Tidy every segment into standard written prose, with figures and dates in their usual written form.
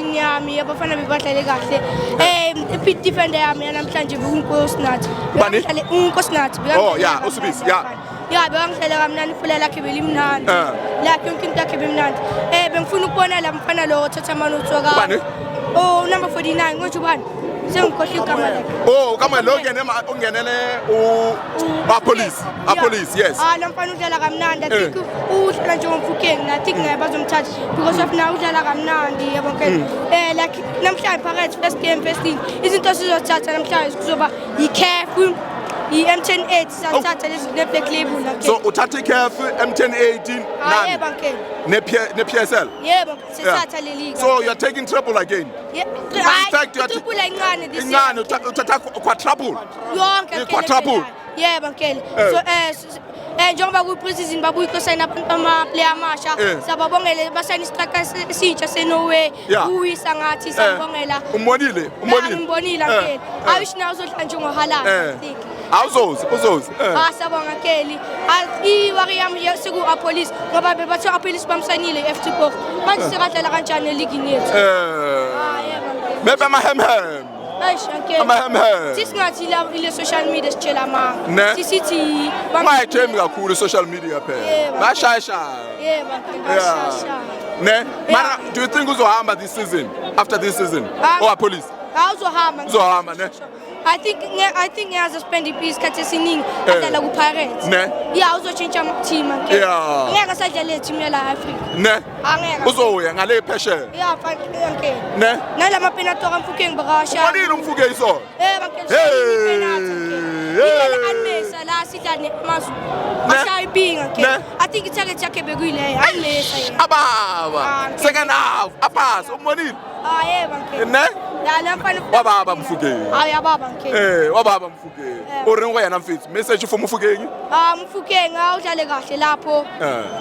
Prediction yami, abafana bebadlale kahle. I-big defender yami yanamhlanje bekuNkosinathi. Ubani? UNkosinathi. Oh, yeah, uSibisi, yeah. Ya, bekangidlala kamnandi, ifula lakhe belimnandi. Lakhe yonke into yakhe bimnandi. Bengifuna ukubona la mfana lo othatha ama-notes waka. Ubani? Oh, number 49, ngisho ubani? Sengikhohlwe igama lakhe. Oh, kama lo ungene ungenele u Appollis. Appollis, yes. Ah, lo mfana udlala kamnandi. I think udlala njengoMofokeng. I think naye bazomthatha because of now udlala kamnandi, yabo ke. Like namhlanje phakathi first game, first thing. Izinto sizothatha namhlanje kuzoba i-CAF, i-MTN 8, sizathatha lezi ne-Black Label la. So uthatha i-CAF, MTN 18, Ah, yebo nani? nke. Ne PSL. Yebo, sithatha le league. So you are taking treble again. Yeah. In fact, you are Triple incane this year. Incane uthatha quadruple. Yonke. I-quadruple. Yebo Nkele. So njengoba kuyi-preseason babuye kusayina ama-player amasha. Siyababongela, basayina isitraka esitsha se-Norway. Uwisa ngathi siyabongela. Umbonile, umbonile. Ngimbonile Nkele. I wish now uzodlala njengo-Haaland, I think. Awuzozi, uzozi. Ah, siyabonga Nkele. I-worry yami seku-Appollis ngoba bebathe u-Appollis bamsayinile i-FC Porto. Manje sekadlala kanjani eligini yethu? Ah, yebo Nkele. Maybe amahemhem. Eish Nkele. Amahemhem. Sisingathi ile social media sitshela amanga. Ne? Sisithi Ungayithembi kakhulu i-social media phela. Yebo. Bashayashaya. Yebo Nkele, bashayashaya. Ne? Mara, do you think uzohamba this season? After this season? Oh, Appollis. Awuzohamba. Uzohamba, ne? I think ngiyaze spend isikhathi esiningi adlala ku Pirates. Ne? Yeah, uzotshintsha ama-team Nkele. Ngeke asadlala team yala Africa. Ne? Angeke. Uzoya ngale phesheya. Yeah, fine Nkele. Ne? Nalama penalty kaMofokeng bakashaya. Ubonile uMofokeng izolo? Nkele. Hey! Hey! Anmesa la sidlala neAmazulu. Ne? Ashaya ipinga Nkele. Ne? I think i-target yakhe bekuyileyo. Ayimesa yena. Ababa. Ah, Nkele. Second half. Apass. Umbonile? Ah, yebo Nkele. Ne? Ya, la mfana. Wababa Mofokeng. Hayi, yababa Nkele. Wababa Mofokeng. O reng go yena mfethu? Message for Mofokeng? Ah, Mofokeng awudlale kahle lapho.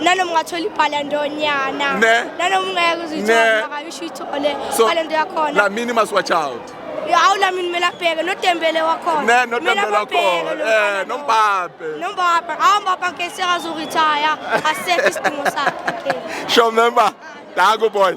Nanoma ungathola i-Ballon d'Or nyana. Ne? Nanoma ungeke uzuyithole, mara usho uyithole So, Ballon d'Or yakhona. Lamini must watch out. Ya, awuLamini kumele abheke noDembele wakhona. Ne, Kumele noDembele ababheke wakhona. lo mfana lo. NoMbappe. NoMbappe. Awu, Mbappe nke sekazo-retire. Asekho isidingo sakhe Nkele. Sure, member. Danko boy.